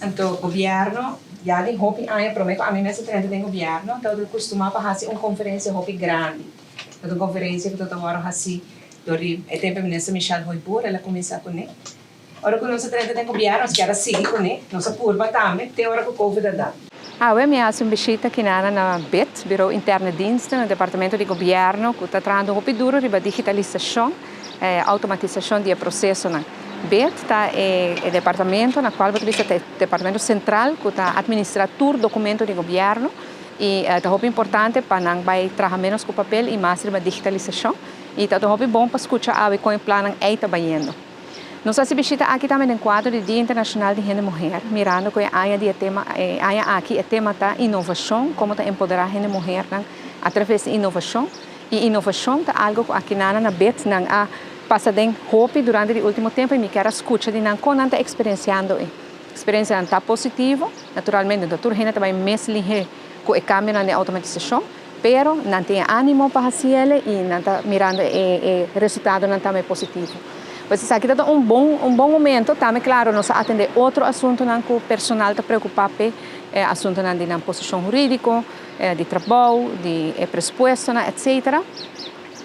Anto gobierno ya den hopi aña prome cu ami mes a drenta den gobierno tabata costuma pa haci un conferencia hopi grandi. Tabata un conferencia cu tabata worde haci door di e tempo minister Michel Hooyboer, el a cuminsa cune. Ora cu nos a drenta den gobierno nos kier a sigui cune, nos a purba tambe te ora cu covid a da. Awe mi a haci un bishita kinana na bid, Bureau Interne Diensten, un departamento di gobierno cu ta trahando hopi duro riba digitalisacion. E automatisacion di e procesonan. Bid ta e departamento na cual bo ta bisa ta e departamento central cu ta administra tur documento di gobierno y ta hopi importante pa nan bay traha menos cu papel y mas riba digitalisacion y ta hopi bon pa scucha awe con e plannan ey ta bayendo. Nos haci bishita aki tambe den cuadro di Dia Internacional di Hende Muher mirando cu e aña di e tema e aña aki e tema ta innovacion, como ta empodera hende muhernan a traves di innovacion. E inovashon ta algo ku akinan na bet nan a pasa den hopi durante di ultimo tempu i mi kier a skucha di nan kon nan ta eksperensiando e eksperensianan ta positivo. Naturalmente no tur hende ta bai mes lihé ku e kambionan den outomatisashon, pero nan tin e animo pa hasi el i nan ta mirando e e resultadonan tambe positivo. Pues esaki ta un bon un bon momento. Tambe klaro nos a atendé otro asuntunan ku personal ta preokupá p'e, asuntunan di nan posishon hurídiko, di trabou, di e presupuestonan, etcetera.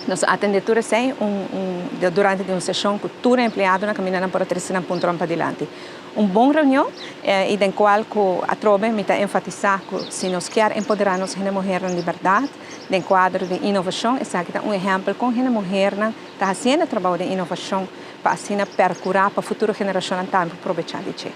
Nos a atende tur esei un un durante di un seshon ku tur e empleadonan kaminda nan por a trese nan puntonan padilanti. Un bon reunion i den kual ku atrobe mi ta enfatisá ku si nos kier empoderá nos hende muhernan di bèrdat den kuadro di inovashon esaki ta un ehèmpel kon hende muhernan ta hasiendo trabou den inovashon pa asina perkurá pa futuro generashonnan tambe por probechá di dje.